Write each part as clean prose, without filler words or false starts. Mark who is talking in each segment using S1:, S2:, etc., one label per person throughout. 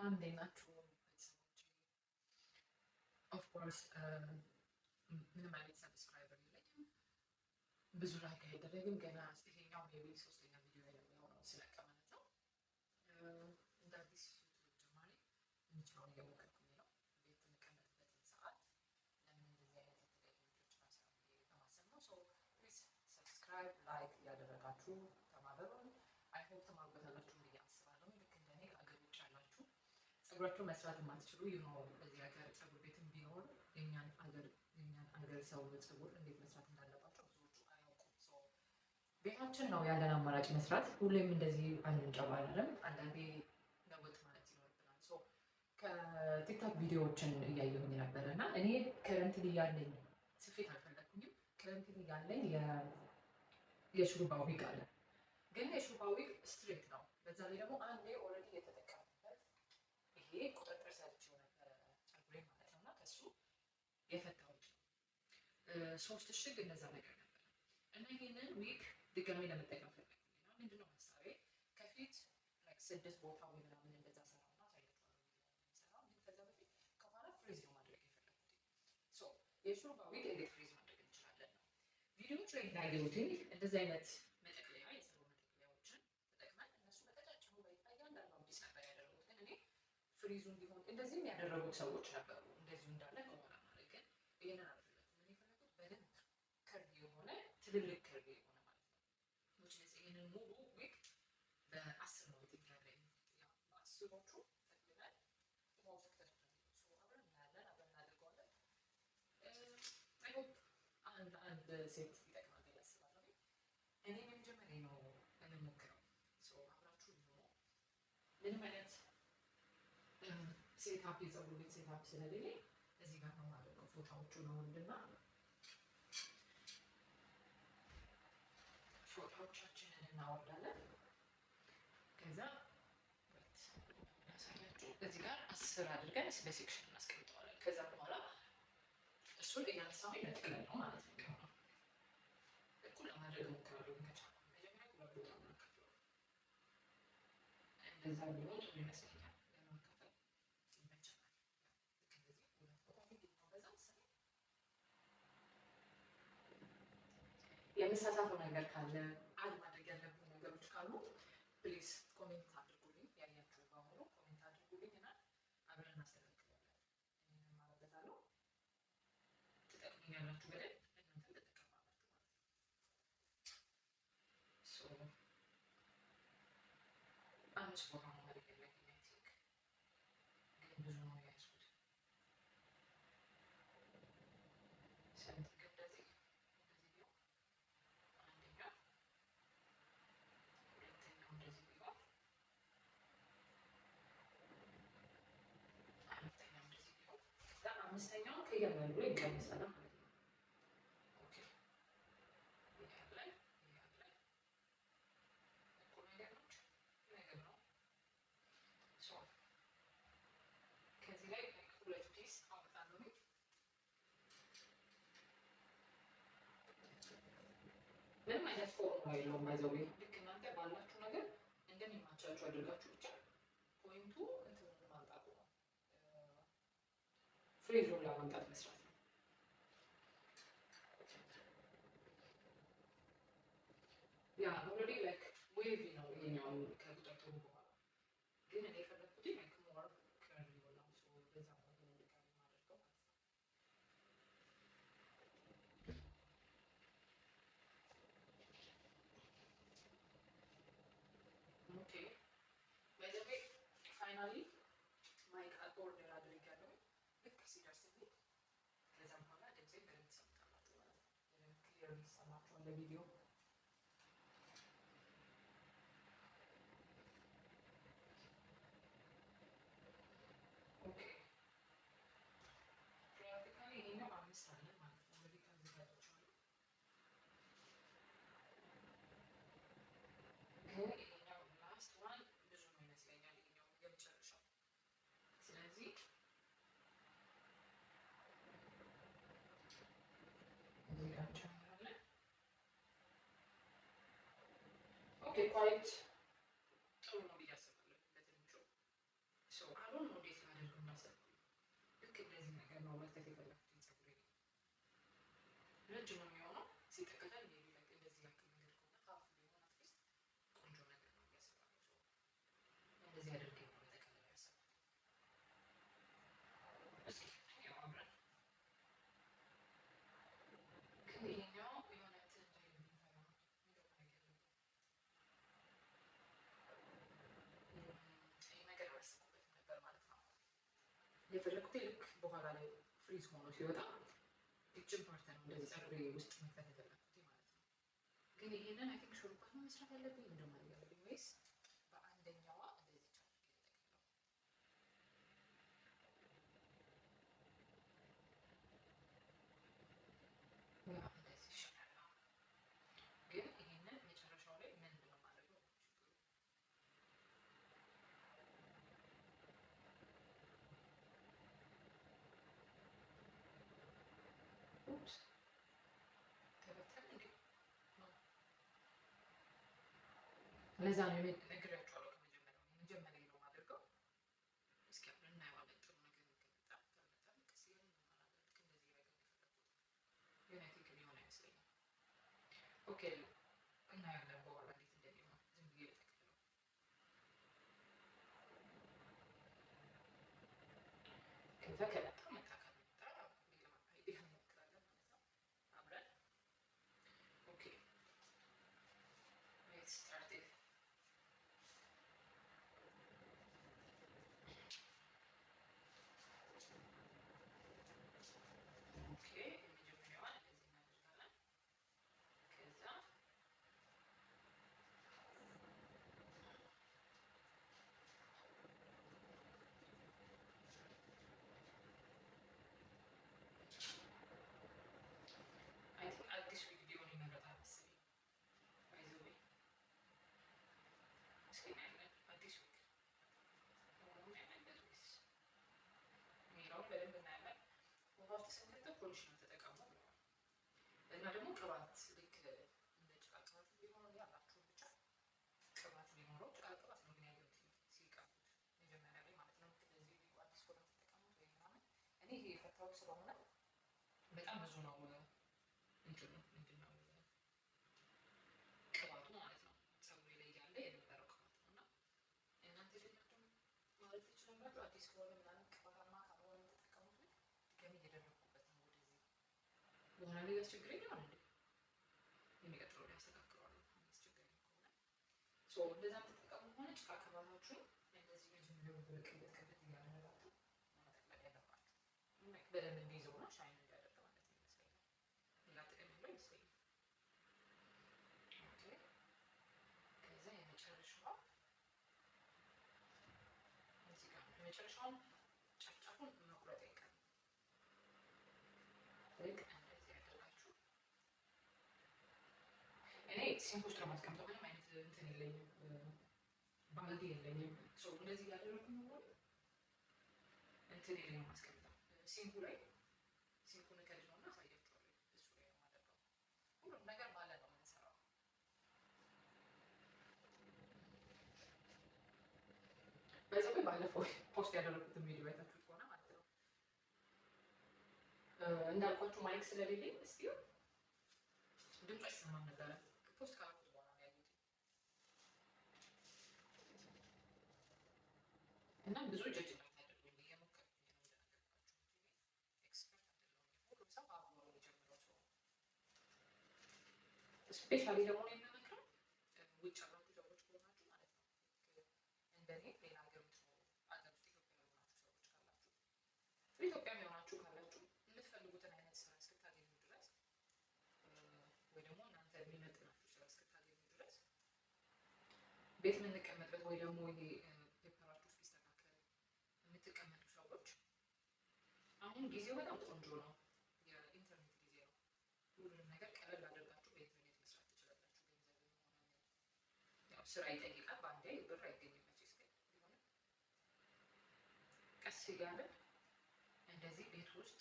S1: እንዴት ናችሁ ቤተሰቦቼ? Of course ምንም አይነት subscriber የለኝም፣ ብዙ like አይደረግም። ገና ይሄኛው maybe ሶስተኛ ቪዲዮ ላይ ነው የሚሆነው ስለቀ ማለት ነው። እንደ አዲስ YouTube ጀማሪ የምችለውን እየሞከርኩኝ ነው። ቤት የምቀመጥበትን ሰዓት ለምን እንደዚህ አይነት የተለያዩ ቪዲዮችን አልሰራም ብዬ በማሰብ ነው። So please subscribe፣ like እያደረጋችሁ ተባበሩን። I hope ተማሩበታላችሁ ብዬ አስባለሁ። ልክ እንደኔ ከአገር ውጭ ያላችሁ፣ ፀጉራችሁ መስራት የማትችሉ በዚህ ሀገር ፀጉር ቤትም ቢኖር የኛን አገር ሰው ፀጉር እንዴት መስራት እንዳለባቸው ብዙዎቹ አያውቁም። ቤታችን ነው ያለን አማራጭ መስራት። ሁሌም እንደዚህ አንንጨባረርም። አንዳንዴ ለወጥ ማለት ይኖርብናል። ከ TikTok ቪዲዮዎችን እያየሁኝ ነበረ እና እኔ currently ያለኝ ስፌት አልፈለግኩኝም። Currently ያለኝ የሹሩባ ዊግ አለ፣ ግን የሹሩባ wig straight ነው። በዛ ላይ ደግሞ አንዴ already የተጠቀምኩበት ይሄ ቁጥጥር ሰርቼው ነበረ ፀጉሬ ማለት ነው እና ከሱ የፈታሁት ነው። ሶስት እሽግ እንደዛ ነገር ነበር እና ይሄንን ዊግ ድጋሚ ለመጠቀም ፈለግኩኝ እና ምንድነው ሀሳቤ፣ ከፊት ስድስት ቦታ ወይ ምናምን እንደዛ ሰራውና አሳያችኋለሁ ሰራው። ግን ከዛ በፊት ከኋላ frizz ነው ማድረግ የፈለግኩት። የሹሩባ ዊግ እንዴት frizz ማድረግ እንችላለን ነው። ቪዲዮዎች ላይ እንዳየሁትኝ እንደዚህ አይነት መጠቅለያ፣ የፀጉር መጠቅለያዎችን ተጠቅመን እነሱ በቀጫጭኑ እያንዳንዱ አዲስ ነበር ያደረጉት። ግን እኔ frizz ኡ እንዲሆን እንደዚህም ያደረጉት ሰዎች ነበሩ። እንደዚሁ እንዳለ ከኋላ ማድረግ፣ ግን ይህንን አልፈለኩም። እኔ የፈለኩት በደንብ curvy የሆነ፣ ትልልቅ curvy የሆነ ማለት ነው። Which is ይህንን ሙሉ ዊግ በ10 ነው think ያለኝ፣ በ10ሮቹ ጠቅልለን ውሃ ውስጥ ክተቱት ነው። አብረን እናያለን፣ አብረን እናደርገዋለን። I hope አንድ አንድ ሴት ይጠቅማል ብዬ አስባለሁ። እኔም የመጀመሪያ ነው የምሞክረው። አብራችሁ ሆኖ ምንም አይነት setup፣ የፀጉር ቤት setup ስለሌለኝ እዚህ ጋር ነው የማደርገው። ፎጣዎቹ ነው ወንድና ፎጣዎቻችንን እናወርዳለን። ከዛ ያሳያችሁ እዚህ ጋር 10 አድርገን በ section እናስቀምጠዋለን። ከዛ በኋላ እሱን እያነሳሁኝ መጠቅለል ነው ማለት ነው የሚሆነው። እኩል ለማድረግ እሞክራለሁ ከቻልኩ። መጀመሪያ ሁለት ቦታ እናካፍለው። እንደዛ ቢሆን ጥሩ ይመስለኛል። ለማካፈል ይመቸናል። ልክ እንደዚህ ሁለት ቦታ ነው በዛ መሰለኝ። የምሳሳተው ነገር ካለ፣ add ማድረግ ያለብን ነገሮች ካሉ please comment አድርጉልኝ። ያያችሁ በሙሉ comment አድርጉልኝ እና አብረን እናስተካክለዋለን። እኔም እማርበታለሁ፣ ትጠቅሙኛላችሁ በደንብ፣ እናንተም ትጠቀማላችሁ ማለት ነው። አምስት ቦታ ነው ማድረግ ያለብኝ I think፣ ግን ብዙ ነው የያዝኩት። Something እንደዚህ እንደዚህ ቢሆን አንደኛው፣ ሁለተኛው እንደዚህ ቢሆን፣ አራተኛው እንደዚህ ቢሆን፣ ከዛ አምስተኛውን ከእያንዳንዱ ላይ እንቀንሳለን ማለት ነው። Okay፣ ይሄ አለ፣ ይሄ አለ፣ እኩል ነገር ናቸው ነገር ነው። So ከዚህ ላይ ሁለት piece አወጣለሁ። ምንም አይነት ፎርሙላ የለውም። By the way ልክ እናንተ ባላችሁ ነገር እንደሚማቻችሁ አድርጋችሁ ብቻ point ኡ እንትኑን ማምጣቱ ነው። Frizz ኡን ለማምጣት መስራት ነው። Yeah, already like wavy ነው ይሄኛው ከቁጥጥሩ በኋላ፣ ግን እኔ የፈለኩት like more curly ነው። So በዛ ነው ይሄንን ድጋሚ የማደርገው ማለት ነው። Okay, by the way, finally mic order አድርጌያለሁ። ልክ ሲደርስልኝ ከዛም በኋላ ድምፄን በደንብ ትሰሙታላችሁ ማለት ነው። በደንብ clear ይሰማችኋል ለቪዲዮ። Okay, practically ይሄኛው አምስት አለ ማለት ነው። Already ካዘጋጅቼዋለሁ። ግን ይሄኛው last one ብዙ ነው ይመስለኛል። ይሄኛው የመጨረሻው። ስለዚህ እዚህ ጋር እንጨምራለን። Okay, quite ጥሩ ነው ብዬ አስባለሁ በትንሹ። So I don't ነው መክተት የፈለኩት ፀጉሬ ረጅም ነው የሚሆነው ሲጠቀለል maybe like እንደዚህ ያክል ነገር ከሆነ half ቢሆን at least ቆንጆ ነገር ነው ብዬ አስባለሁ። እንደዚህ አድርጌ ነው መጠቀለል ያሰብኩት። እስኪ ያው አብረን ግን ይሄኛው የሆነ እንትን እንዳይልብኝ ፈራሁ። ይሄ ነገር አላሰብኩበትም ነበር ማለት ነው። የፈለኩት ልክ በኋላ ላይ frizz ሆኖ ሲወጣ ይችን part ነው እንደዚህ ፀጉሬ ውስጥ መክተት የፈለኩት ማለት ነው። ግን ይሄንን I think ሹሩባ ነው መስራት ያለብኝ፣ ምንድን ነው ያለብኝ ወይስ በአንደኛዋ እንደዚህ አድርጌ ልጠቅልለው? እንደዚህ ይሻላል። ግን ይሄንን መጨረሻው ላይ ምንድን ነው የማደርገው? ችግሩ oops፣ ተበተነ እንዴ? ለዛ ነው ነግሬያቸዋለሁ። ከመጀመሪያው የመጀመሪያ ነው የማደርገው። እስኪ አብረን እናየዋለን። ጥሩ ነገር ከመጣ ካልመጣ ቀስ እያልን እንማራለን። ልክ እንደዚህ ነገር ነው የፈለኩት፣ ግን I think የሚሆን አይመስለኝም። Okay፣ እናያለን በኋላ እንዴት እንደሚሆን። ዝም ብዬ ልጠቅልለው። ከዛ ከመጣ መጣ፣ ካልመጣ ሌላ idea እንሞክራለን ማለት ነው አብረን። Okay, let's start it። Okay፣ የመጀመሪያዋን እንደዚህ እናደርጋለን። ከዛ I think አዲስ ዊግ ቢሆን ይመረጣል መሰለኝ። By the way እስኪ እናያለን። አዲስ ዊግ ሆኖ ያለበት ወይስ የሚለውን በደንብ እናያለን። ውሃ ውስጥ ስንከተው conditioner ተጠቀሙ ብለዋል። እና ደግሞ ቅባት ልክ እንደ ጭቃ ቅባት ቢሆን ያላችሁን ብቻ ቅባት ቢኖረው፣ ጭቃ ቅባት ነው ግን ያየሁት ሲቀቡት መጀመሪያ ላይ ማለት ነው። ልክ እንደዚህ ዊጉ አዲስ ከሆነ ተጠቀሙት ወይ ምናምን። እኔ ይሄ የፈታሁት ስለሆነ በጣም ብዙ ነው እንትኑ ምንድን ነው ቅባቱ ማለት ነው። ፀጉሬ ላይ ያለ የነበረው ቅባት ነው እና እናንተ ግን ቅድም ማለት ትችላላችሁ። አዲስ ከሆነ ምናምን ቅባታማ ካልሆነ የምትጠቀሙት ዊግ ድጋሚ እየደረግኩበት ነው ወደዚህ በኋላ ላይ ያስቸግረኝ ይሆን እንዴ? የሚቀጥለው ላይ ያስተካክለዋለሁ የሚያስቸግረኝ ከሆነ። So እንደዛ የምትጠቀሙ ከሆነ ጭቃ ቅባታችሁን እንደዚህ መጀመሪያው በቅበት ቅበት እያደረጋችሁ መጠቅለል ያለባችሁ በደንብ እንዲይዘው ነው፣ shine እንዲያደርግ ማለት ነው ይመስለኛል። ሌላ ጥቅም ያለው አይመስለኝም። Okay፣ ከዛ የመጨረሻዋ እዚህ ጋር ነው። የመጨረሻውን ጫፍጫፉን መቁረጥ አይቀርም። ልክ እንደዚህ ያደርጋችሁ። እኔ sink ውስጥ ነው የማስቀምጠው። ምንም አይነት እንትን የለኝም፣ ባልዲ የለኝም። So እንደዚህ እያደረኩ ነው እንትን የለኝም የማስቀምጠው sink ኡ ላይ። Sink ኡን ከድነውና አሳያችኋለሁ። እሱ ላይ ነው የማደርገው። ሁሉም ነገር ባለ ነው የምንሰራው። በዚህ ላይ ባለፈው post ያደረኩትን ቪዲዮ አይታችሁት ከሆነ ማለት ነው እንዳልኳችሁ mic ስለሌለኝ እስቲ ድምፁ አይሰማም ነበረ። Post ካደረኩት በኋላ ነው ያየሁት እና ብዙ ጀጅ እንዳታደርጉኝ እየሞከርኩኝ ነው። እንደነገርኳችሁ expert አይደለሁም። ሁሉም ሰው አብሮ ነው የሚጀምረው ሰው። Especially ደግሞ እኔ የምመክረው ውጭ ያላችሁ ሰዎች ከሆናችሁ ማለት ነው፣ እንደኔ ሌላ ሀገር የምትኖሩ፣ ሀገር ውስጥ ኢትዮጵያ ያልሆናችሁ ሰዎች ካላችሁ፣ ኢትዮጵያም የሆናችሁ ካላችሁ፣ የምትፈልጉትን አይነት ስራ እስክታገኙ ድረስ ወይ ደግሞ እናንተ የሚመጥናችሁ ስራ እስክታገኙ ድረስ ቤት የምንቀመጥበት ወይ ደግሞ ይሄ paper ኣችሁ እስኪስተካከል የምትቀመጡ ሰዎች አሁን ጊዜው በጣም ቆንጆ ነው። የኢንተርኔት ጊዜ ነው። ሁሉንም ነገር ቀለል አድርጋችሁ በኢንተርኔት መስራት ትችላላችሁ። ገንዘብ ሆነ ያው ስራ ይጠይቃል። በአንዴ ብር አይገኝም መቼስ፣ ግን ቢሆንም ቀስ እያለ እንደዚህ ቤት ውስጥ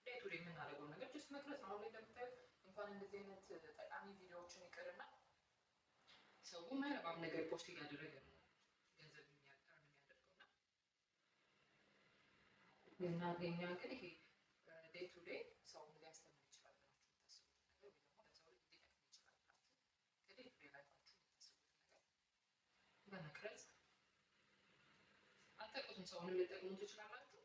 S1: day to day የምናደርገው ነገር just መቅረጽ ነው። አሁን ላይ እንደምታዩት እንኳን እንደዚህ አይነት ጠቃሚ ቪዲዮዎችን ይቅርና ሰው የማይረባም ነገር post እያደረገ ነው ገንዘብ የሚያደርገው እና የኛ ግን ይሄ Day to day ሰውን ሊያስተምር ይችላል ብላችሁ የምታስቡት ነገር ወይ ደግሞ ለሰው ልጅ ሊጠቅም ይችላል ብላችሁ ከ day to day life ኣችሁ የምታስቡት ነገር በመቅረጽ አታውቁትም። ሰውንም ልጠቅሙ ትችላላችሁ፣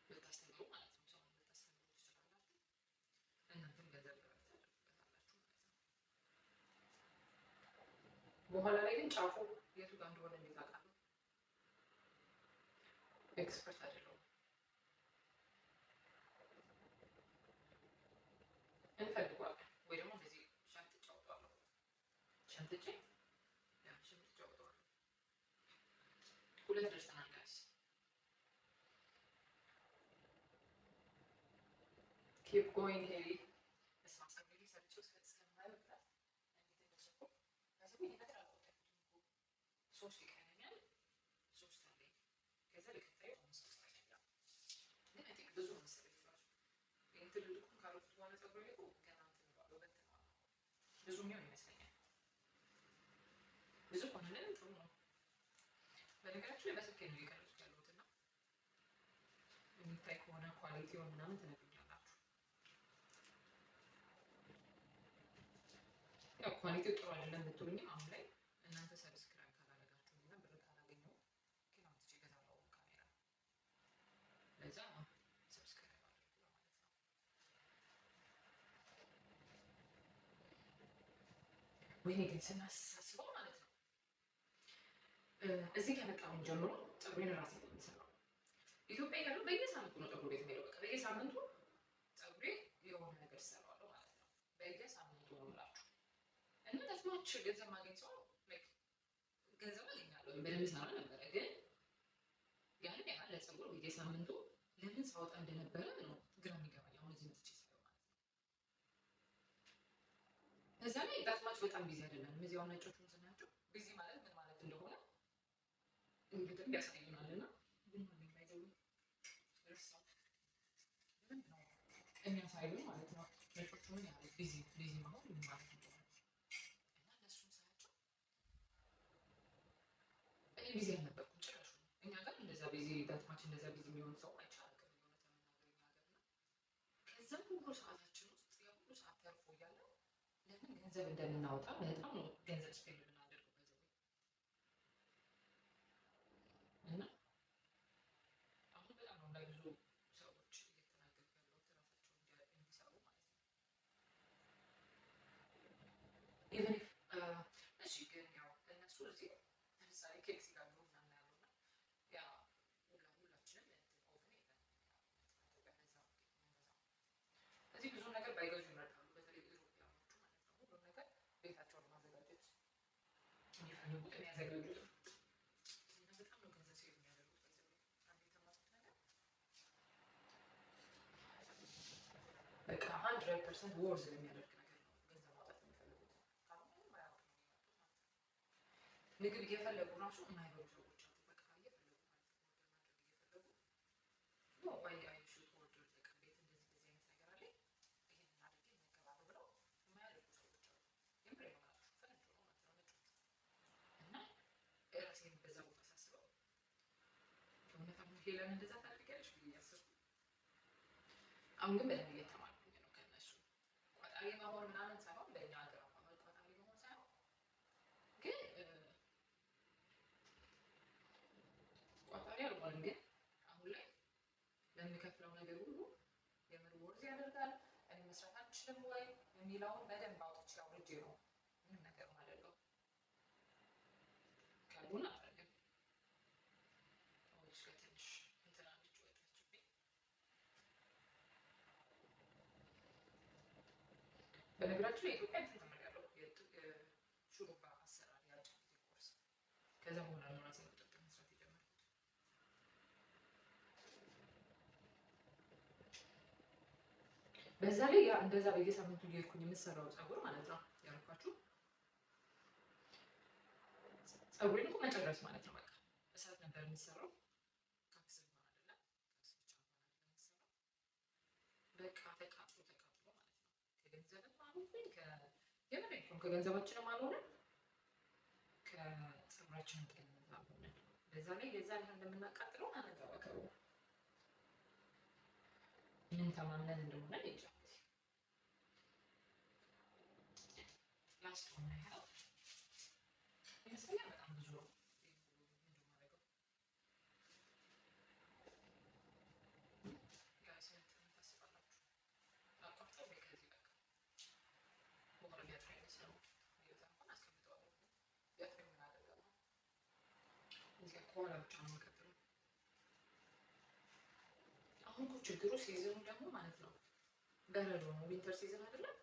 S1: ልታስተምሩ ማለት ነው። ሰውን ልታስተምሩ ትችላላችሁ። እናንተም ገንዘብ ታደርጉበታላችሁ ማለት ነው። በኋላ ላይ ግን ጫፉ የቱ ጋር እንደሆነ እንዴት አውቃለሁ? Expert አይደለሁም። እንፈልገዋለን ወይ ደግሞ እንደዚህ ሸምጥጬ አወጣዋለሁ። ሸምጥጬ yeah ሸምጥጬ አወጣዋለሁ። 2 ደርሰናል guys። Keep going ሄሊ። በስመ አብ ፀጉሬ ሰርቼው እስከማየው ድረስ እንዴት እንደቸኮልኩ ከዚህ ይሄ ነገር አልቆጠርኩትም እኮ። 3 ይቀረኛል። 3 አለኝ። ከዛ ለቀጣዩ 5 ይቀረኛል። ግን I think ብዙ ነው መሰለኝ ራሱ ይሄን ትልልቁን ካረኩት በኋላ ፀጉሬ ላይ እኮ ገና እንትን እለዋለሁ፣ እበትነዋለሁ። ብዙ የሚሆን ይመስለኛል። ብዙ ከሆነልን ጥሩ ነው። በነገራችን ላይ በስልኬ ነው እየቀረጽኩ ያለሁት እና የሚታይ ከሆነ quality ውን ምናምን ትነግሩኛላችሁ። ያው quality ው ጥሩ አይደለም ብትሉኝም አሁን ላይ እናንተ subscribe ካላደረጋችሁ እና ብር ካላገኘሁ ኪሎ አምጥቼ እገዛለሁ ካሜራ። ለዛ subscribe አድርጉ ለማለት ነው። ወይኔ ግን ስናሳስበው ማለት ነው እዚህ ከመጣሁኝ ጀምሮ ፀጉሬን ራሴ ነው የምሰራው። ኢትዮጵያ ያለው በየሳምንቱ ነው ፀጉር ቤት የምሄደው። በቃ በየሳምንቱ ፀጉሬ የሆነ ነገር እሰራዋለሁ ማለት ነው። በየሳምንቱ ነው የምላችሁ። እና that much ገንዘብ ማገኝ ሰው like ገንዘብ አገኛለሁ በደንብ ሰራ ነበረ። ግን ያን ያህል ለፀጉር በየሳምንቱ ለምን ሳወጣ እንደነበረ ነው ግራ የሚገባኝ አሁን እዚህ መጥቼ ሳየው ማለት ነው። በዛ ላይ that much በጣም busy አይደለም። እዚህ አሁን ነጮቹን ስናያቸው busy ማለት ምን ማለት እንደሆነ በደንብ ያሳዩናል። እና ቡና አለኝ by the way ረሳሁት። በደንብ ነው የሚያሳዩን ማለት ነው ነጮቹ ምን ያህል busy busy መሆን ምን ማለት እንደሆነ። እና እነሱን ሳያቸው እኔ busy አልነበርኩም ጭራሹ። እኛ ጋር እንደዛ busy that much እንደዛ busy የሚሆን ሰው አይቼ አላውቅም። የእውነት ለመናገር እኛ ሀገር እና ከዛም ሁሉ ሰዓታችን ውስጥ ያ ሁሉ ሰዓት ተርፎ እያለ ለምን ገንዘብ እንደምናወጣ በጣም ነው ገንዘብ spend የምናደርገው by the way። እና አሁን በጣም ነው ለብዙ ሰዎች እየተናገርኩ ያለሁት ራሳቸውን እንዲሰሩ ማለት ነው። Even if እሺ ግን ያው እነሱ እዚህ ለምሳሌ ኬክ ሲጋግሩ ምናምን ያለው እና ያ ሁላችንም እንትን oven የለንም። ኢትዮጵያ ለዛ ነው ኬክ የምንገዛው። እዚህ ብዙ ነገር ባይገዙ ይመርጣሉ። በተለይ ኢሮፓውያኖቹ ማለት ነው። ሁሉም ነገር ቤታቸውን ማዘጋጀት የሚፈልጉት የሚያዘጋጁት እና በጣም ነው ገንዘብ save የሚያደርጉት። By the way አንድ የተማርኩት ነገር በቃ 100% worth የሚያደርግ ነገር ነው ገንዘብ ማውጣት የሚፈልጉት። ካልሆነ ምንም አያወጡም የሚመርጡት ማለት ነው። ምግብ እየፈለጉ ራሱ የማይበሉ ሰዎች አሉ። በቃ እየፈለጉ ማለት ነው order ማድረግ እየፈለጉ no I should order በቃ ቤት እንደዚህ እንደዚህ አይነት ነገር አለኝ ይሄንን አድርጌ እመገባለሁ ብለው የማያደርጉ ሰዎች አሉ። የምሬን ነው የምላችሁ ፈረንጅ ሆነው ማለት ነው ነጮቹ። እና ራሴን በዛ ቦታ ሳስበው እውነት አሁን ሄለን እንደዛ ታደርጊያለሽ ብዬ እያሰብኩ አሁን ግን በደንብ እየተማርኩኝ ነው ከእነሱ። ቋጣሪ መሆን ምናምን ሳይሆን በእኛ ሀገር አባባል ቋጣሪ መሆን ሳይሆን ግን ቋጣሪ አልሆንም። ግን አሁን ላይ ለምከፍለው ነገር ሁሉ የምር worth ያደርጋል እኔ መስራት አልችልም ወይ የሚለውን በደንብ አውጥቼ አውርጄ ነው ምንም ነገር የማደርገው። ካልሆነ አላደርግም። ሰዎች ጋር ትንሽ እንትን አለች ወጣችብኝ። በነገራችን ላይ ኢትዮጵያ እንትን ተምሬያለሁ፣ የሹሩባ አሰራር የአጭር ጊዜ ኮርስ። ከዛ በኋላ ነው ራሴን ቁጥጥር መስራት የጀመርኩት። በዛ ላይ ያ እንደዛ በየሳምንቱ እየሄድኩኝ የምሰራው ፀጉር ማለት ነው ያልኳችሁ ፀጉሬን እኮ መጨረስ ማለት ነው። በቃ እሳት ነበር የምሰራው። ካክስ እንኳን አይደለም ካክስ ብቻ እንኳን አይደለም የምሰራው። በቃ ተቃጥሎ ተቃጥሎ ማለት ነው። ከገንዘብም አልሆንኩኝ የምሬን እኮ ነው። ከገንዘባችንም አልሆነ ከፀጉራችንም ጤንነት አልሆነ። በዛ ላይ የዛን ያህል እንደምናቃጥለው አንንከባከበው። ምን ተማምነን እንደሆነ እንጃ። Last one I have ይመስለኛል። በጣም ብዙ ነው። Guys፣ ምን ታስባላችሁ? አቋርጠው ወይ ከዚህ በቃ በኋላ ቢያጥረኝ ነው እንኳን አስቀምጠዋለሁ። ቢያጥረኝ ምን አደርጋለሁ? እዚህ ጋር ከኋላ ብቻ ነው የምቀጥለው። አሁን እኮ ችግሩ season ኡ ደግሞ ማለት ነው በረዶ ነው። Winter season አይደለም።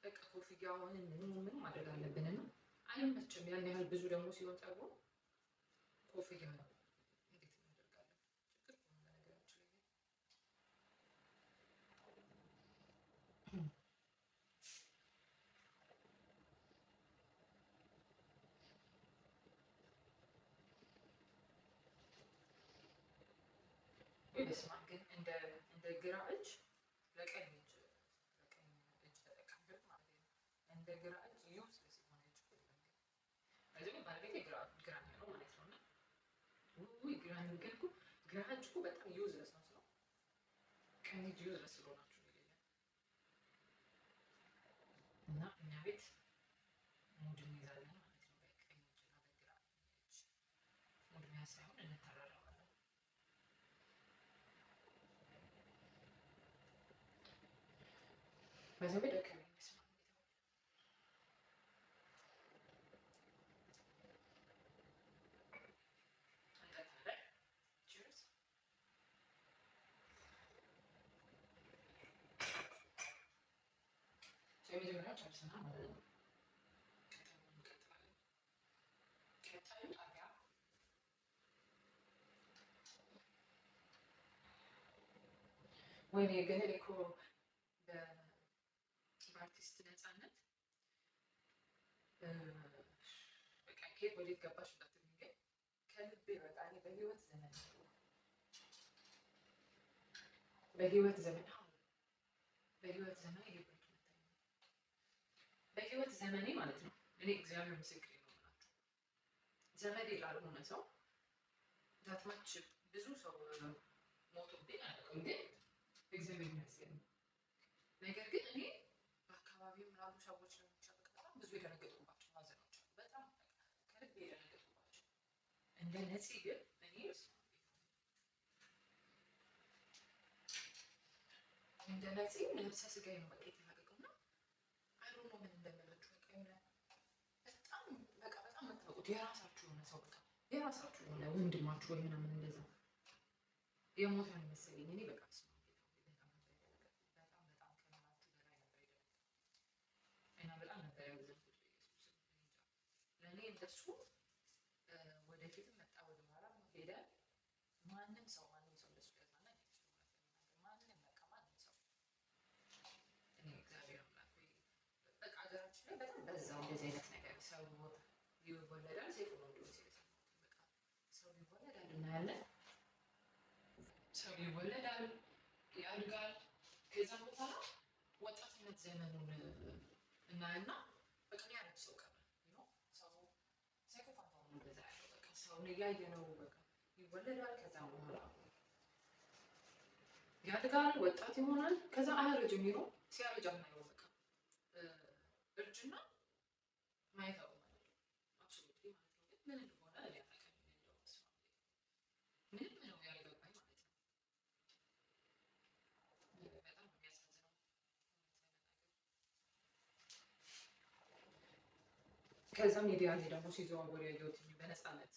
S1: በቃ ኮፍያውን ምኑ ምኑ ማድረግ አለብን እና አይመችም። ያን ያህል ብዙ ደግሞ ሲሆን ፀጉሩ ኮፍያ ነው እንዴት እናደርጋለን? ችግር እኮ ነው በነገራችን ላይ። ወይ በስመ አብ! ግን እንደ ግራ እጅ ለቀኝ እጅ ተጠቀምበት ማለት ነው። እንደ ግራ እጅ useless የሆነ እጅ እኮ የለም። ግን በዚህ ባለቤቴ ግራኛ ነው ማለት ነው። እና ውይ ግራኝ ግን እኮ ግራ እጅ እኮ በጣም useless ነው ስለው ቀኝ እጅ useless ስለሆናችሁ ነው ይለኛል። እና እኛ ቤት ሙድ እንይዛለን ማለት ነው። በቀኝ እጅና በግራ እጅ ሙድ መያዝ ሳይሆን እንተራረባለን። በዚያው ላይ ደከመኝ። በስመ አብ ጌታ ሆይ። እንጠጣለን። Cheers። የመጀመሪያው ጨርሰናል ማለት ነው። ቀጣዩን እንቀጥላለን። ቀጣዩ ጣቢያ ወይኔ ግን እኔ እኮ በአርቲስት ነፃነት በቃ ከየት ወዴት ገባሽ እንዳትሉኝ፣ ግን ከልቤ በቃ እኔ በህይወት ዘመን ይሄ ብረት መታኝ በህይወት ዘመኔ ማለት ነው። እኔ እግዚአብሔር ምስክሬ ነው የምላችሁ ዘመዴ ላልሆነ ሰው that much ብዙ ሰው ሞቶብኝ አያውቅም፣ ግን እግዚአብሔር ይመስገን። ነገር ግን እኔ በአካባቢውም ላሉ ሰዎች ሊሆን ይችላል፣ በቃ በጣም ብዙ የደነገጥኩባቸው ሀዘኖች አሉ። በጣም በቃ ከልቤ የደነገጥኩባቸው። እንደ ነፂ ግን እኔ እንደ ነፂ ነብሰ ስጋዬ ነው በቃ የተላቀቀው እና I don't know ምን እንደምላችሁ። በቃ የሆነ በጣም በቃ በጣም የምታውቁት የራሳችሁ የሆነ ሰው፣ በቃ የራሳችሁ የሆነ ወንድማችሁ ወይ ምናምን እንደዛ የሞተ ነው የመሰለኝ። እኔ በቃ በስመ አብ ጌታ ሆይ በጣም ነበር የደነገጥኩት። በጣም በጣም ከምላችሁ በላይ ነበር የደነገጥኩት እና በጣም ነበር ያዘንኩት። በኢየሱስ ስም እኔ እንጃ። ለእኔ እንደሱ ወደፊትም መጣ ወደኋላ ሄደ ማንም ሰው እንደሱ ሊያጽናናኝ አይችልም። እውነት ለመናገር ማንም በቃ ማንም ሰው። እኔ እግዚአብሔር አምላክ ወይ በቃ ሀገራችን ላይ በጣም በዛ እንደዚህ አይነት ነገር። ሰው ይወለዳል፣ ሴፉ ነው እንዲሆን ሲል የሰማሁት። በቃ ሰው ይወለዳል እናያለን። ሰው ይወለዳል፣ ያድጋል። ከዛም በኋላ ወጣትነት ዘመኑን እናያና በቃ የሚያረጅ ሰው ቀረ። ሰው sycophant ነው እንደዛ ያለው። በቃ ሰውን እያየ ነው። በቃ ይወለዳል፣ ከዛም በኋላ ያድጋል፣ ወጣት ይሆናል። ከዛ አያረጅም። ሲያረጅ አናየውም። በቃ እርጅና ማየት አቁመናል። Absolutely ማለት ነው። ግን ምን እንደሆነ እኔ አላውቅም። እንደው በስመ አብ ምንም ነው ያልገባኝ ማለት ነው። በጣም ነው የሚያሳዝነው እውነት ለመናገር። ከዛ ሚዲያ ላይ ደግሞ ሲዘዋወር ያየሁት በነፃነት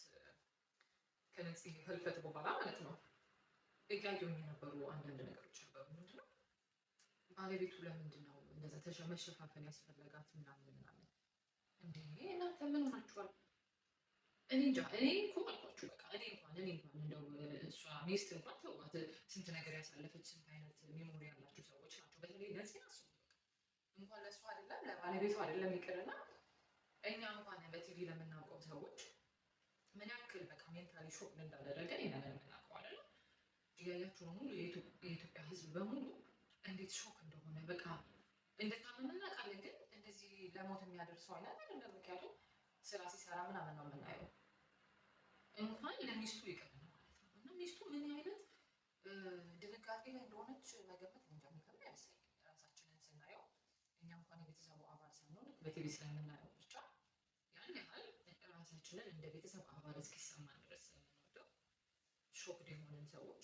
S1: ከነፂ ህልፈት በኋላ ማለት ነው እያየሁኝ የነበሩ አንዳንድ ነገሮች ነበሩ። ምንድነው ባለቤቱ ለምንድን ነው እንደዛ መሸፋፈን ያስፈለጋት ምናምን ምናምን። እንዴ እናንተ ምን ሆናችኋል? እኔ እንጃ። እኔ እኮ አልኳችሁ በቃ እኔ እንኳን እንደው እሷ ሚስት እንኳን ተዋት፣ ስንት ነገር ያሳለፈች ስንት አይነት memory ያላቸው ሰዎች ናቸው። በተለይ ነፂን አስቡት። በቃ እንኳን ለእሷ አይደለም ለባለቤቱ አይደለም ይቅርና እኛ እንኳን በቲቪ ለምናውቀው ሰዎች ምን ያክል በቃ mentally shock እንዳደረገን ይሄንን የምናውቀው አይደለም። እያያችሁ ነው ሙሉ የኢትዮጵያ ሕዝብ በሙሉ እንዴት shock እንደሆነ። በቃ እንደታመመ እናውቃለን፣ ግን እንደዚህ ለሞት የሚያደርሰው አይነት አይደለም። ምክንያቱም ስራ ሲሰራ ምናምን ነው የምናየው። እንኳን ለሚስቱ ይቅርና ማለት ነው። እና ሚስቱ ምን አይነት ድንጋጤ ላይ እንደሆነች መገመት በቲቪ ስለምናየው ብቻ ያን ያህል ራሳችንን እንደ ቤተሰብ አባል እስኪሰማን ድረስ ስለምንወደው shocked የሆንን ሰዎች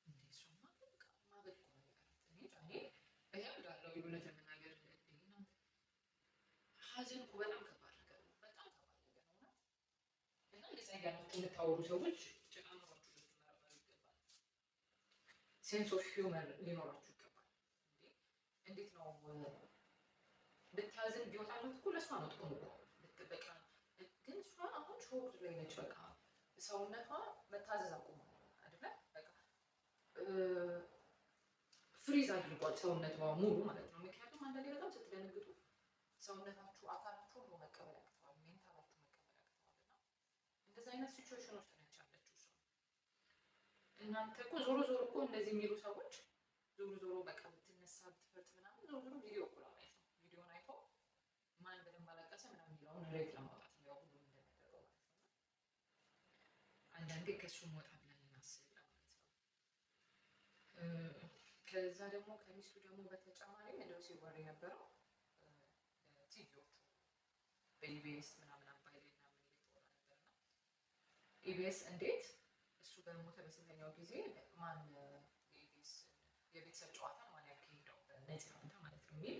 S1: እንዴ እሷማ በቃ ማበድ እኮ ነው የቀራት። እኔ እኔ እብዳለሁ እውነት ለመናገር። እንዴ እናንተ ሀዘን እኮ በጣም ከባድ ነገር ነው። በጣም ከባድ ነገር ነው። እና እንደዛ እያላችሁ የምታወሩ ሰዎች አእምሯችሁ ልትመረመሩ ይገባል። Sense of humor ሊኖራችሁ ይገባል። እንዴት ነው ብታዝን ቢወጣላት እኮ ለእሷ ነው ጥቅሙ እኮ በቃ። ግን እሷ አሁን shock ላይ ነች። በቃ ሰውነቷ መታዘዝ አቁሟል አይደለ? በቃ freeze አድርጓል ሰውነቷ ሙሉ ማለት ነው። ምክንያቱም አንዳንዴ በጣም ስትደነግጡ ሰውነታችሁ፣ አካላችሁ ሁሉ መቀበል ያቅተዋል፣ mental ኣችሁ መቀበል ያቅተዋል። እና እንደዚ አይነት situation ውስጥ ነች ያለችው እሷ። እናንተ እኮ ዞሮ ዞሮ እኮ እንደዚህ የሚሉ ሰዎች ዞሮ ዞሮ በቃ ብትነሳ ብትፈርጥ ምናምን ዞሮ ዞሮ ቪዲዮ እኮ ለማየት ነው። ቪዲዮን አይቶ ማን በደንብ አለቀሰ ምናምን የሚለውን rate ለማውጣት ነው፣ ያው ሁሉም እንደሚያደርገው ማለት ነው። አንዳንዴ ከእሱም ወጣ ብለን እናስብ ለማለት ነው። ከዛ ደግሞ ከሚስቱ ደግሞ በተጨማሪ ምንድነው ሲወራ የነበረው፣ ቲቪዎቹ በኢቢኤስ ምናምን አባይ ላይ ምናምን እየተወራ ነበር። እና ኢቢኤስ እንዴት እሱ በሞተ በስንተኛው ጊዜ ማን የኢቢኤስ የቤተሰብ ጨዋታ ማን ያካሂደው በነፂ ፋንታ ማለት ነው የሚል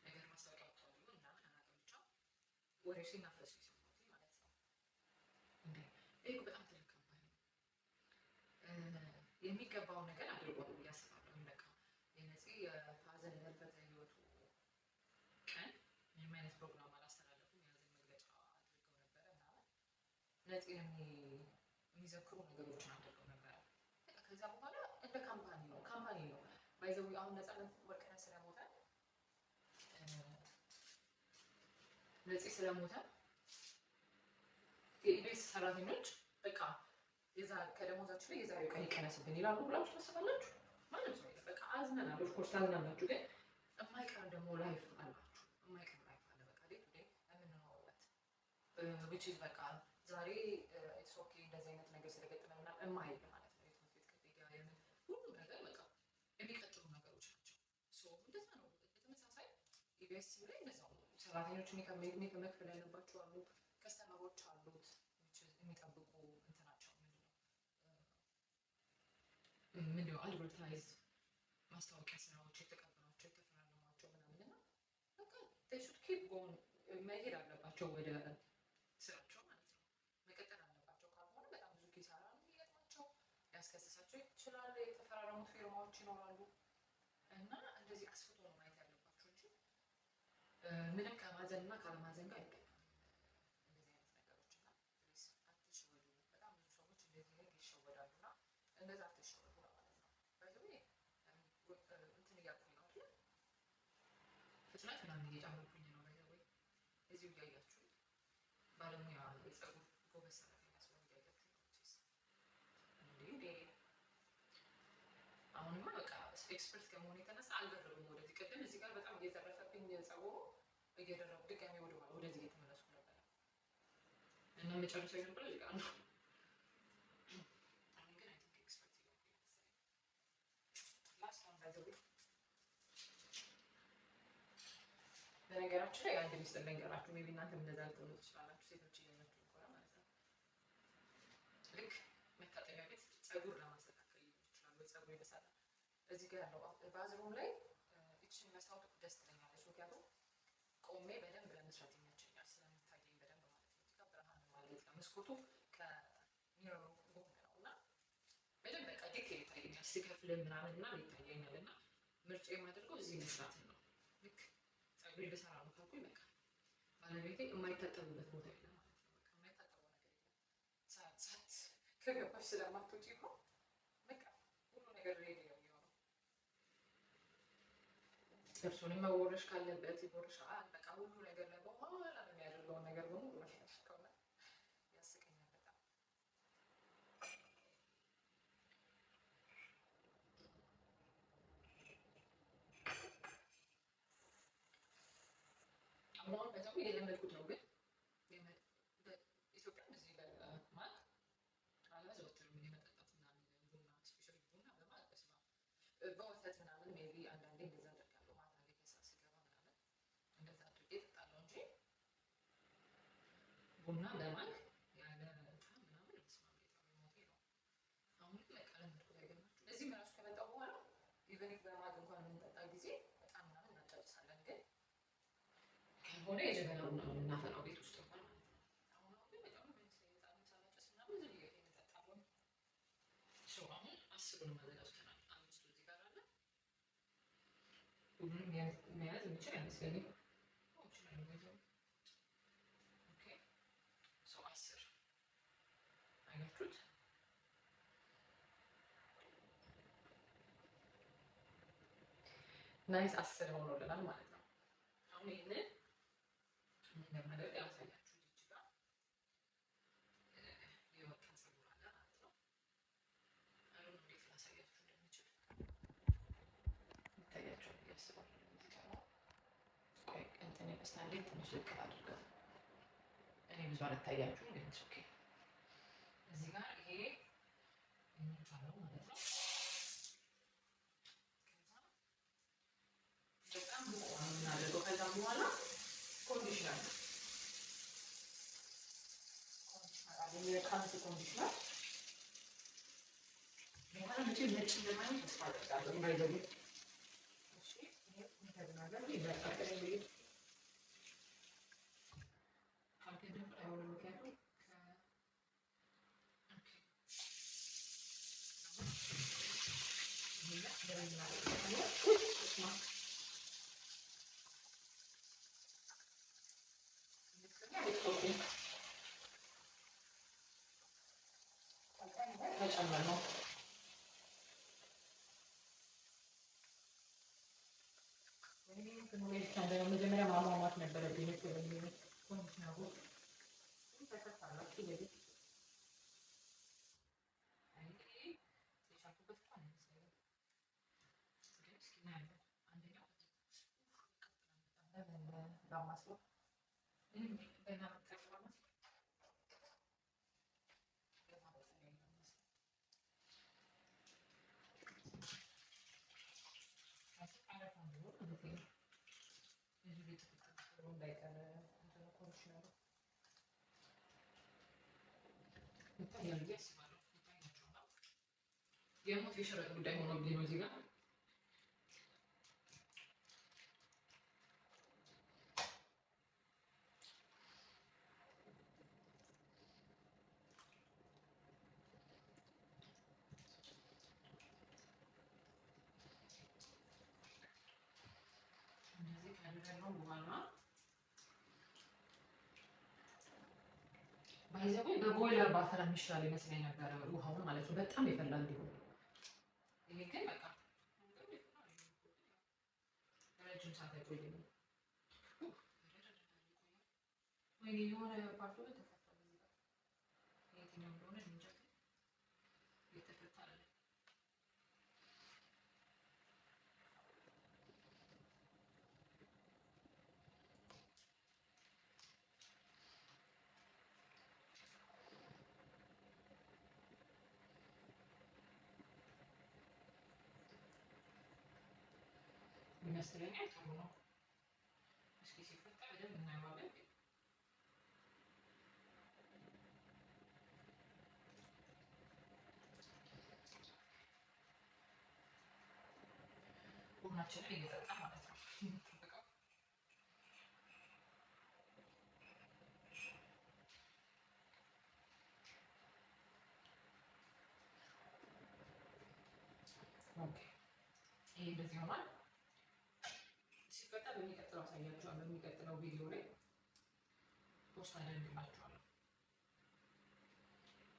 S1: ነገር ማስታወቂያ ወጥቷል ይሁን ምናምን አላውቅም፣ ብቻ ወሬው ሲናፈሱ የሰማሁት ማለት ነው። እንዴ ይህ በጣም ትልቅ company ነው። የሚገባውን ነገር አድርጓል ብዬ አስባለሁ። በቃ የነፂ የሀዘን ህልፈተ ህይወቱ ቀን ምንም አይነት ፕሮግራም አላስተላለፉም። የሀዘን መግለጫ አድርገው ነበረ ምናምን፣ ነፂን የሚዘክሩ ነገሮችን አድርገው ነበረ። በቃ ከዛ በኋላ እንደ company ነው፣ company ነው by the way። አሁን ነፃነት ወርቅነህ ስለሞተ፣ ነፂ ስለሞተ የኢቢኤስ ሰራተኞች በቃ ከደሞዛችሁ ላይ የዛሬው ቀን ይቀነስብን ይላሉ ብላችሁ ታስባላችሁ? ማንም ሰው የለም። በቃ አዝነናል። Of course ታዝናላችሁ፣ ግን የማይቀር ደግሞ life አላችሁ። የማይቀር life አለ። በቃ day to day የምንኖርበት which is በቃ ዛሬ it's okay እንደዚህ አይነት ነገር ስለገጠመ ምናምን የማይል ማለት ነው። የትምህርት ቤት ክፍያ የምን ሁሉም ነገር በቃ የሚቀጥሉ ነገሮች ናቸው። So እንደዛ ነው። በተመሳሳይ ኢቢኤስ ላይ እንደዛው ነው። ሰራተኞች መክፈል ያለባቸው አሉ፣ customer ኦች አሉት የሚጠብቁ እንትናቸው ምንድነው advertise ማስታወቂያ ስራዎች የተቀበሏቸው የተፈራረሟቸው ምናምን እና በቃ should keep going፣ መሄድ አለባቸው ወደ ስራቸው ማለት ነው። መቀጠል አለባቸው። ካልሆነ በጣም ብዙ ኪሳራ ነው የሚገጥማቸው። ሊያስከስሳቸው ይችላል። የተፈራረሙት ፊርማዎች ይኖራሉ እና እንደዚህ አስፍቶ ነው ማየት ያለባቸው እንጂ ምንም ከማዘን እና ካለማዘን ጋር አይገናኝም። እንደዚህ አይነት ነገሮች እና please አትሸወዱ። በጣም ብዙ ሰዎች እንደዚህ ህግ ይሸወዳሉ እና እንደዛ አትሸወዱ ለማለት ነው። By the way እንትን እያልኩኝ ነው አይደል? ፍጥነት ምናምን እየጨመርኩኝ ነው። By the way እዚሁ እያያችሁ ባለሙያ የፀጉር ጎበዝ ሰራተኛ ስለሆነ እያያችሁ ነው። እንዴ አሁንማ በቃ expert ከመሆን የተነሳ አልደረብም ወደዚህ። ቅድም እዚህ ጋር በጣም እየተረፈብኝ ፀጉሩ እየደረቡ ድጋሚ ወደኋላ ወደዚህ እየተመለስኩ ነበረ እና መጨረሻ የነበረው እዚህ ጋር ነው። አሁን ግን I think expert እየሆንኩኝ መሰለኝ። Last one by the way። በነገራችን ላይ አንድ ሚስጥር ልንገራችሁ። Maybe እናንተም እንደዛ ልትሆኑ ትችላላችሁ፣ ሴቶች እያያችሁ ከሆነ ማለት ነው። ልክ መታጠቢያ ቤት ፀጉር ለማስተካከል ሊሆን ይችላል ወይ ፀጉር የተሰራ እዚህ ጋር ያለው bathroom ላይ እችን መስታወት ደስ ትለኛለች። ምክንያቱም ቆሜ በደንብ ለመስራት ይመቸኛል ስለምታየኝ በደንብ ማለት ነው። እዚህ ጋር ብርሃን ማለት ነው። መስኮቱ ከ mirror ኡ ጎን ነው እና በደንብ በቃ detail ይታየኛል። ስከፍል ምናምን ምናምን ይታየኛል እና ምርጫ የማደርገው እዚህ መስራትን ነው። ልክ ፀጉሬ ልሰራ ነው ካልኩኝ በቃ ባለቤቴ የማይታጠብበት ቦታ የለም ማለት ነው። በቃ የማይታጠበው ነገር የለም። ሰዓት ሰዓት ከገባሽ ስለማትወጪ እኮ በቃ ሁሉ ነገር ready ነው የሚሆነው። ጥርሱንም መቦረሽ ካለበት ይቦርሻል። በቃ ሁሉ ነገር ላይ በኋላ ነው የሚያደርገውን ነገር በሙሉ ነው የሚያደርገው እና ያስቀኛል በጣም። አሁን አሁን በዛው የለመድኩት ነው፣ ግን ኢትዮጵያ እዚህ በማቅ አላዘወትርም እኔ መጠጣት ምናምን ቡና፣ especially ቡና በማቅ በስመ አብ። በወተት ምናምን maybe አንዳንዴ እንደዛ አደርጋለሁ። ማታ ላይ ከስራ ስገባ ምናምን እንደዛ አድርጌ እጠጣለሁ እንጂ ቡና በ mug ያለ እጣን ምናምን በስመ አብ ሞቴ ነው። አሁን ግን በቃ ለመድኩት። አይገርማችሁም? እዚህም ራሱ ከመጣሁ በኋላ even if በ mug እንኳን የምንጠጣ ጊዜ እጣን ምናምን እናጫጭሳለን። ግን ካልሆነ የጀበና ቡና ነው የምናፈላው ቤት ውስጥ እንኳን ማለት ነው። አሁን አሁን ግን በጣም እጣን ሳላጨስ ምናምን ዝም ብዬ እጠጣለሁ። So አሁን 10ሩንም አዘጋጅተናል። 5ቱ እዚህ ጋር አለ። ሁሉንም መያዝ የምችል አይመስለኝም። እችላለሁ። Okay, so 10 አያችሁት? Nice, 10 ሆኖልናል ማለት ነው። አሁን ይህንን ምን እንደማደርግ አላሳያችሁ። እዚች ጋር የወጣ ፀጉር አለ ማለት ነው። አሁን እንዴት ላሳያችሁ እንደምችል ይታያችኋል ብዬ አስባለሁ። እዚህ ጋር ቆይ እንትን stand ኤን ትንሽ ዝቅ አድርገው፣ እኔ ብዙ አልታያችሁም፣ ግን okay። እዚህ ጋር ይሄ የሚባለው ማለት ነው። ከዛ በጣም ብዙ ነው የምናደርገው። ከዛም በኋላ conditioner አለ፣ የካንስ conditioner። በኋላ መቼም ነጭ እንደማይሆን ተስፋ አደርጋለሁ። ባይዘቡ እሺ፣ ይሄ እንተግናለን ይበቃል። ካልከደንኩት አይሆንም። ምክንያቱም okay ይሄን እንደዚህ እናደርጋለን። ስማ ይመስለኛል okay መጨመር ነው። ወይኔ እንትኑ ላይ ብቻ እንደው መጀመሪያ ማሟሟት ነበረብኝ መሰለኝ። Conditioner ኡ ተከታላችሁ ለቤት እንግዲህ የቻልኩበት እንኳን አይመስለኝም፣ ግን እስኪ እናያለን። አንደኛው በምን ላማስለው? ምንም ገና መጠቀም ገና በጣም ላማስለው አረፋ እንዲሆን ማለት ነው። እዚህ ቤት ተፈጥሮ እንዳይቀር እንትኑ conditioner ኡ ይታያል ብዬ አስባለሁ። ይታያችኋል። የሞት የሽረት ጉዳይ ሆኖብኝ ነው እዚህ ጋር። እንደዚህ ካደረግነው በኋላ by the way በ boiler ባፈላ የሚሻል ይመስለኝ ነበረ፣ ውሃውን ማለት ነው። በጣም የፈላ እንዲሆን። ይሄ ግን በቃ ረጅም ሰዓት አይቆይም። ወይኔ የሆነ part ኡ ግን ተፈቷል። እዚህ ጋር የትኛው እንደሆነ እንጃ፣ ግን የተፈታ አለ። ይመስለኛል ጥሩ ነው። እስኪ ሲፈታ በደንብ እናየዋለን። ቡናችንን እየጠጣ ማለት ነው የምንጠብቀው። Okay ይሄ እንደዚህ ሆኗል። ሲፈታ በሚቀጥለው አሳያችኋለሁ። በሚቀጥለው ቪዲዮ ላይ post አደርግላችኋለሁ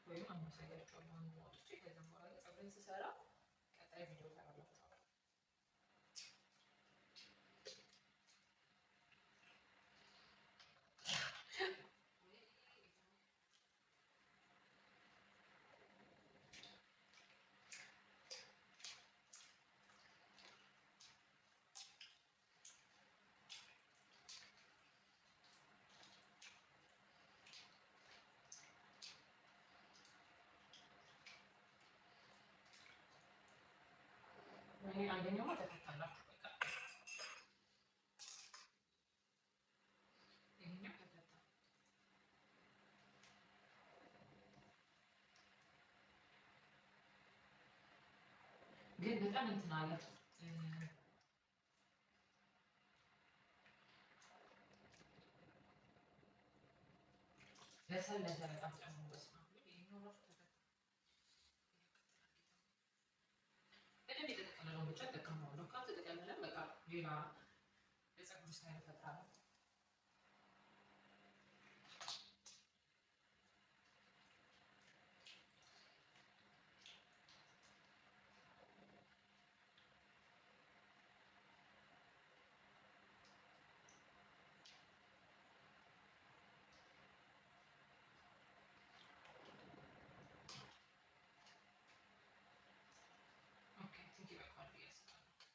S1: ወይም አሁን አሳያችኋለሁ። አሁን አውጥቼ ከዛም በኋላ ፀጉሬን ስሰራ ቀጣይ ቪዲዮ እሰራላችኋለሁ። ይሄ አንደኛው ተፈታላችሁ። በቃ ይሄኛው ተፈታ። ግን በጣም እንትን አለ። ለሰለሰ በጣም ጨምሮ በስመ አብ። ይሄኛው ራሱ ተፈታ። በደንብ የተጠቀለለውን ብቻ እጠቀመዋለሁ። ካልተጠቀለለ በቃ ሌላ የፀጉር style እፈጥራለሁ። Okay, think ይበቃዋል ብዬ አስባለሁ።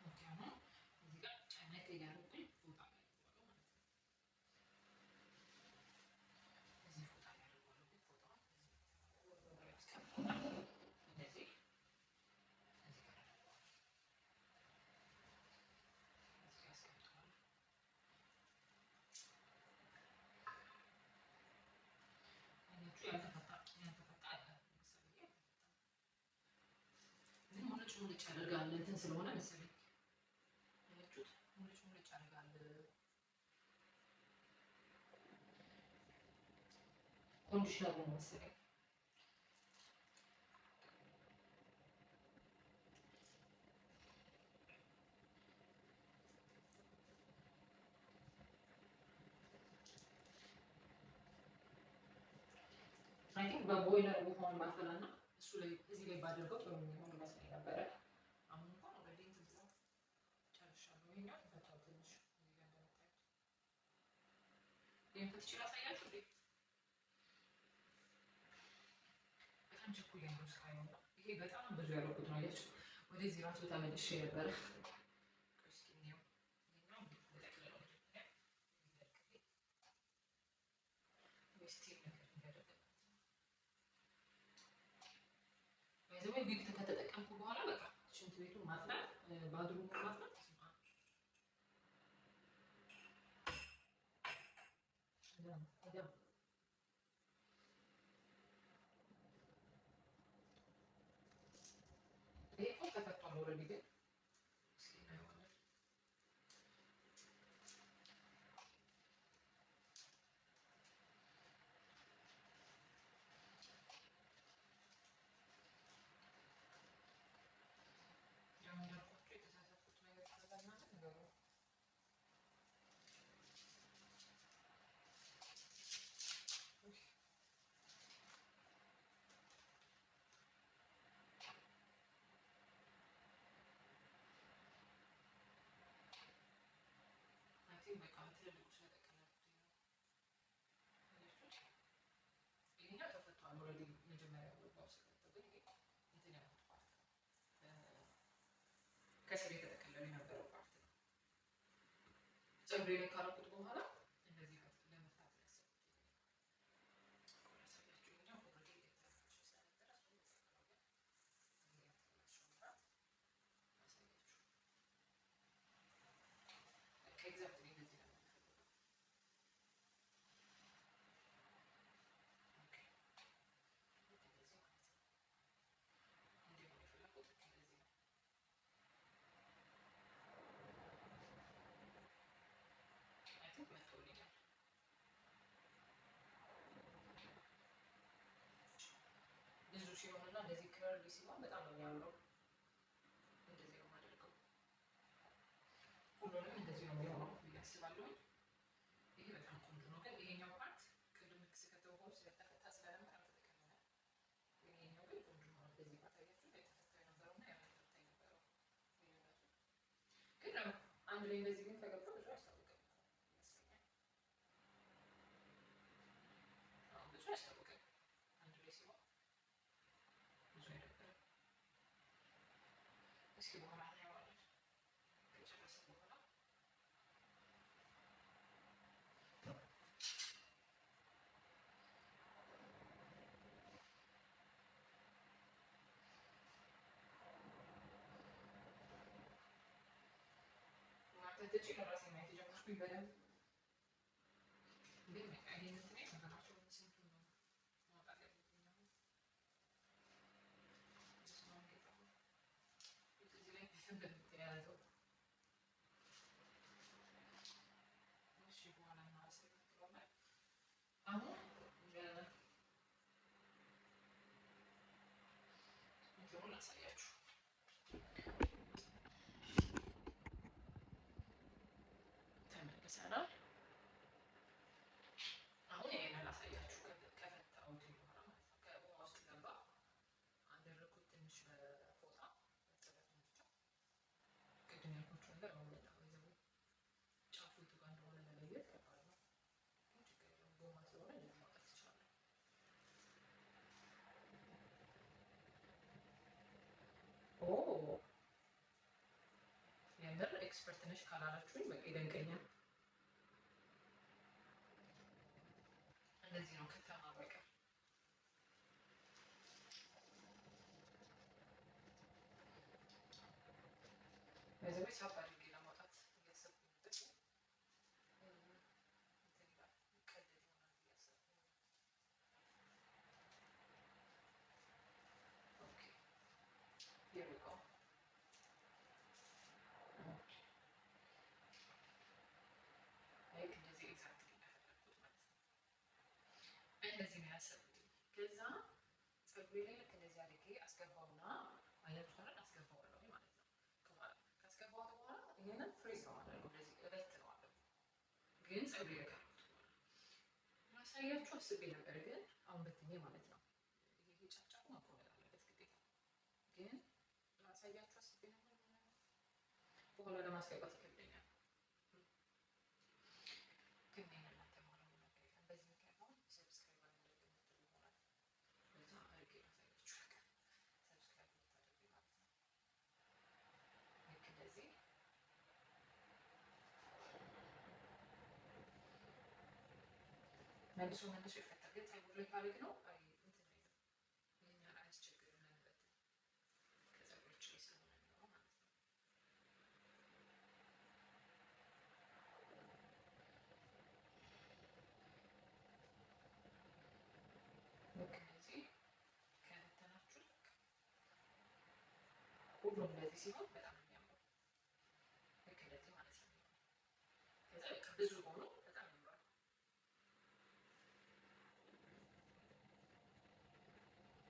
S1: Okay፣ አሁን እዚህ ጋር ጨነቅ እያደረኩኝ ፎጣ ላይ አደርገዋለሁ ማለት ነው። እዚህ ፎጣ ላይ አደርገዋለሁ፣ ግን ፎጣውን እዚህ አስቀምጠውና እንደዚህ እዚህ ጋር አደርገዋለሁ። እዚህ ጋር አስቀምጠዋለሁ። አያችሁ፣ ያልተፈታ ያልተፈታ አለ። ለምሳሌ ያልተፈታ ግን ሙልጭ ሙልጭ ያደርጋል እንትን ስለሆነ መሰለኝ። አያችሁት? ሙልጭ ሙልጭ ያደርጋል። Conditioner ነው መሰለኝ። I think በ boiler ውሃውን ማፈላና እሱ ላይ እዚህ ላይ ባደርገው ጥሩ የሚሆን ይመስለኝ ነበረ። አሁን እንኳን already እንትን ብሏል፣ ጨርሻለሁ። ይሄኛው ተፈቷል ትንሽ እዚህ ጋር እንደምታዩት። ይሄን ፈትቼ ላሳያችሁ እንዴ? በጣም ቸኩያለሁ እስካሁን። ይሄ በጣም ብዙ ያደረኩት ነው። አያችሁ፣ ወደዚህ ራሱ ተመልሼ ነበረ። እስኪ እንየው። ይሄኛው ልጠቅልለው መጀመሪያ እንዲደርቅልኝ ወይ steam ነገር እንዲያደርግበት። By the way wig ከተጠቀምኩ በኋላ በቃ ሽንት ቤቱን ማጽዳት፣ bathroom ኡን ማጽዳት ስማ። ይሄ እኮ ተፈቷል already፣ ግን እስኪ እናየዋለን። ያው እንዳልኳችሁ የተሳሳትኩት ነገር ካለ እናንተ ንገሩኝ። I think በቃ በትልልቁ ስለጠቀለልኩት ነው። አያችሁት? ይሄኛው ተፈቷል already መጀመሪያ ውሃው ስከተው፣ ግን ይሄ እንትን ያልኩት part ነው። ከስር የተጠቀለለው የነበረው part ነው። ፀጉሬ ላይ ካረኩት በኋላ እንደዚህ ለመፍታት ነው ያሰብኩት። ላሳያችሁ። ይሄኛው already የተበላሸ ስለነበረ እሱን እጠቀለዋለሁ። ይሄ ያልተበላሸውን part ላሳያችሁ። በቃ exactly እንደዚህ ነው የምፈልገው። Okay፣ ልክ እንደዚህ ማለት ነው። እንዲሆን የፈለኩት ልክ እንደዚህ ነው። I think መጥቶልኛል። ብዙ ሲሆንና እንደዚህ curly ሲሆን በጣም ነው የሚያምረው። እንደዚህ ነው የማደርገው። ሁሉንም እንደዚህ ነው የሚሆነው ብዬ አስባለሁ። ይሄ በጣም ቆንጆ ነው። ግን ይሄኛው part ቅድም ስከተው ውሃው ስለተፈታ ስለነበር አልተጠቀለለም። ግን ይሄኛው ግን ቆንጆ ሆኗል። በዚህ part አያችሁ የተፈታ የነበረውና ያልተፈታ የነበረው ልዩነቱ። ግን ያው አንድ ላይ እንደዚህ ግን ተገብቶ ብዙ አያስታውቅም ይመስለኛል። አዎ፣ ብዙ አያስታውቅም። አንድ ላይ ሲሆን ብዙ አይደብርም። እስኪ በኋላ እናየዋለን ከጨረስን በኋላ። ፈትቼ ለራሴ ማየት የጀመርኩኝ በደንብ። ግን በቃ ይሄንን እንትን ነገራቸው ስንቱን ነው ማውጣት ያለብኝ አሁን። በስመ አብ ጌታ ሆይ፣ እዚህ ላይ በደንብ ነው የተያዘው። እሺ በኋላ እናስተካክለዋለን። አሁን እንትኑን ላሳያችሁ። ተመልሰናል። አሁን ይሄንን ላሳያችሁ። ከፈታሁት በኋላ ማለት ነው። ከውሃ ውስጥ ገባ አደረኩት ትንሽ በፎጣ እርጥበቱን ብቻ። ቅድም ያልኳችሁ ነገር አሁን መጣ። ይዘው ጫፉ የቱ ጋር እንደሆነ መለየት ከባድ ነው፣ ግን ችግር የለውም። ጎማ ስለሆነ እንደዚህ ማውጣት ይችላል። ኦ የምር expert ነሽ ካላላችሁኝ በቃ ይደንቀኛል። እንደዚህ ነው ከተማ በቃ በዚህ ሳብ አድርጌ ለማውጣት እያሰብኩኝ ነበር፣ ግን እንትን ይላል ይቀደድ ይሆናል እያሰብኩኝ ነው። Okay, here we go. Like እንደዚህ exactly እንደፈለግኩት ማለት ነው። እንደዚህ ነው ያሰብኩት። ከዛ ፀጉሬ ላይ ልክ እንደዚህ አድርጌ አስገባውና አያችሁት አይደል? አስገባዋለሁ ማለት ነው። ከኋላ ካስገባሁት በኋላ ይሄንን freeze ነው የማደርገው። እንደዚህ እበትነዋለሁ። ግን ፀጉሬ ላይ ካልኩት በኋላ ላሳያችሁ አስቤ ነበር፣ ግን አሁን በትኜ ማለት ነው። ይሄ ጫፍ ጫፉ መቆረጥ አለበት ግዴታ። ግን ላሳያችሁ አስቤ ነበር፣ በኋላ ለማስገባት ይከብደኛል። ግን እኔ እናንተ በኋላ ነገር የለም። በዚህ ምክንያት አሁን subscribe አላደርግም የምትሉ ይሆናል። በዛ አድርጌ ላሳያችሁ በቃ subscribe የምታደርጉ ማለት ነው። ልክ እንደዚህ መልሶ መልሶ ይፈታል። ግን ፀጉር ላይ ካደረግ ነው አይ እንትን አይልም፣ ይሄን ያህል አያስቸግርም ለመበተን ከፀጉሮች ላይ ስለሆነ የሚሆነው ማለት ነው። ልክ እንደዚህ ከበተናችሁ ሁሉም እንደዚህ ሲሆን በጣም ነው የሚያምረው። ልክ እንደዚህ ማለት ነው። ከዛ በቃ ብዙ ሆኖ በጣም ያምራል።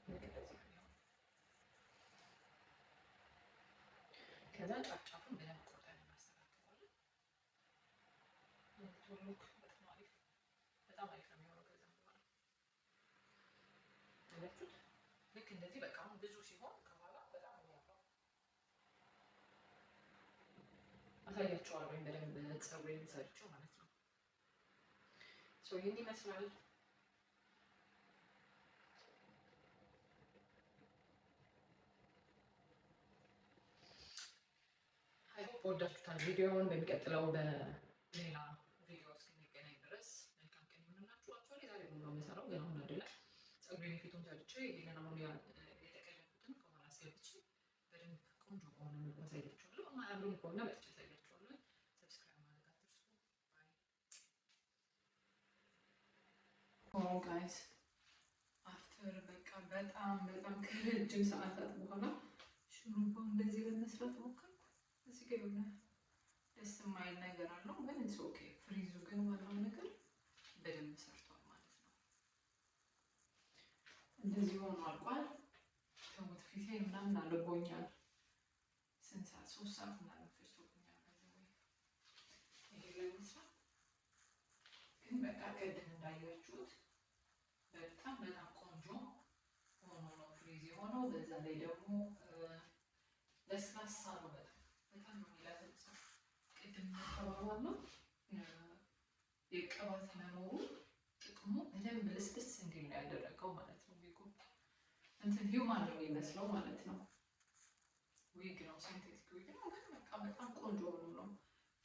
S1: ልክ እንደዚህ ነው የሚሆነው። ከዛ ጫፍ ጫፉን በደንብ ቆርጠን እናስተካክለዋለን። Look በጣም አሪፍ በጣም አሪፍ ነው የሚሆነው። ከዛም በኋላ አያችሁት? ልክ እንደዚህ በቃ አሁን ብዙ ሲሆን ከኋላ በጣም ነው የሚያምረው። አሳያችኋለሁ ወይም በደንብ ፀጉሬን ሰርቼው ማለት ነው። So ይህን ይመስላል። I hope ወዳችሁታል ቪዲዮውን። በሚቀጥለው በሌላ ቪዲዮ እስክንገናኝ ድረስ መልካም ቀን ይሁንላችሁ። Actually ዛሬ ነው የምሰራው፣ ግን አሁን አይደለም። ፀጉሬን ፊቱን ሰርቼ ይሄንን አሁን የጠቀለልኩትን ከኋላ አስገብቼ በደንብ ቆንጆ በሆነ መልኩ አሳያችኋለሁ። የማያምሩም ከሆነ መጥቼ አሳያችኋለሁ። Subscribe ማድረግ አትርሱ። Bye oh guys, after በቃ በጣም በጣም ከረጅም ሰዓታት በኋላ ሹሩባው እንደዚህ ለመስራት ሞከርኩ። እዚህ ጋር የሆነ ደስ የማይል ነገር አለው፣ ግን it's okay። Frizz ኡ ግን ዋናው ነገር በደንብ ሰርቷል ማለት ነው። እንደዚህ ሆኖ አልቋል። ተውት፣ ፊቴን ምናምን አልቦኛል። ስንት ሰዓት? 3 ሰዓት ምናምን ፈጅቶብኛል። በዚህ ወይ ይሄ ለመስራት ግን በቃ ቅድም እንዳያችሁት በጣም በጣም ቆንጆ ሆኖ ነው frizz የሆነው። በዛ ላይ ደግሞ ለስላሳ ነው። በጣም በጣም ነው የሚለሰልሰው። ቅድም ተባባል ነው የቅባት መኖሩ ጥቅሙ በደንብ ልስልስ እንዲል ነው ያደረገው ማለት ነው። ዊጉ እንትን human ነው የሚመስለው ማለት ነው። ዊግ ነው፣ synthetic wig ነው፣ ግን በቃ በጣም ቆንጆ ሆኖ ነው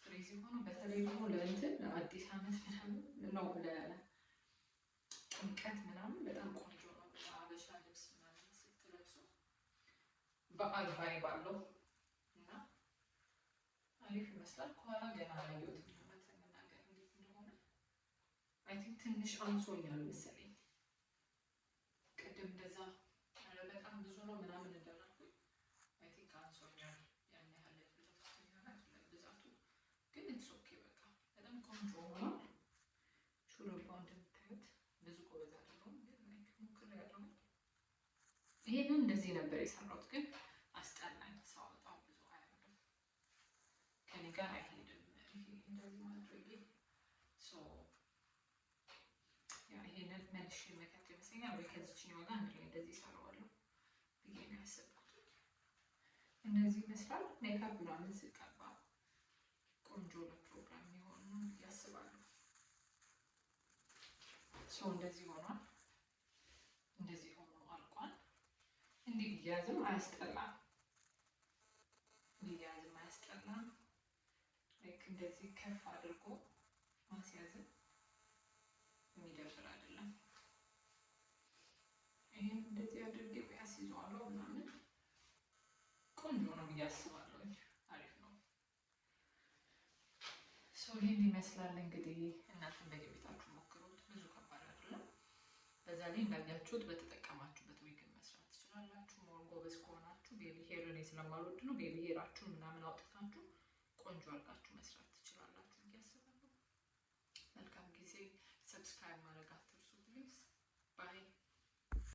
S1: frizz የሆነው። በተለይ ደግሞ ለእንትን ለአዲስ ዓመት ምናምን ነው ለጥምቀት ምናምን በጣም ቆንጆ ነው። ለሀበሻ ልብስ ምናምን ስትለብሱ በዓል vibe አለው እና አሪፍ ይመስላል። ከኋላ ገና አላየሁትም እውነት ለመናገር እንዴት እንደሆነ። I think ትንሽ አንሶኛል መሰለኝ። ቅድም እንደዛ ኧረ በጣም ብዙ ነው ምናምን እንዳላልኩኝ I think አንሶኛል። ያን ያህል ብዛቱ ብዛቱ ግን it's okay፣ በቃ በጣም ቆንጆ ሆኗል። ሹሩባው እንደምታዩት ብዙ ጎበዝ አይደለሁም፣ ግን like ሞክሬያለሁ። ይሄንን እንደዚህ ነበር የሰራሁት፣ ግን አስጠላኝ። ሳወጣው ብዙ አያምርም፣ ከኔ ጋር አይሄድም ይሄ እንደዚህ ማድረጌ። So yeah፣ ይሄንን መልሼ መከት ይመስለኛል፣ ወይ ከዚችኛው ጋር አንድ ላይ እንደዚህ እሰራዋለሁ ብዬ ነው ያሰብኩት። እንደዚህ ይመስላል። ሜካፕ ምናምን ስቀባ ቆንጆ ለፕሮግራም የሚሆን ነው ብዬ አስባለሁ። So እንደዚህ ሆኗል። እንደዚህ ሆኖ አልቋል። እንዲህ ቢያዝም አያስጠላም፣ ቢያዝም አያስጠላም። Like እንደዚህ ከፍ አድርጎ ማስያዝም የሚደብር አይደለም። ይህን እንደዚህ አድርጌ አስይዘዋለሁ ምናምን፣ ቆንጆ ነው ብዬ አስባለሁ። አሪፍ ነው። So ይህን ይመስላል እንግዲህ። እናንተም በየቤታችሁ ሞክሩት። ብዙ ከባድ አይደለም። በዛ ላይ እንዳያችሁት በተጠቀማችሁበት ዊግ መስራት ትችላላችሁ። More ጎበዝ ከሆናችሁ baby hair፣ እኔ ስለማልወድ ነው፣ baby hair ኣችሁን ምናምን አውጥታችሁ ቆንጆ አድርጋችሁ መስራት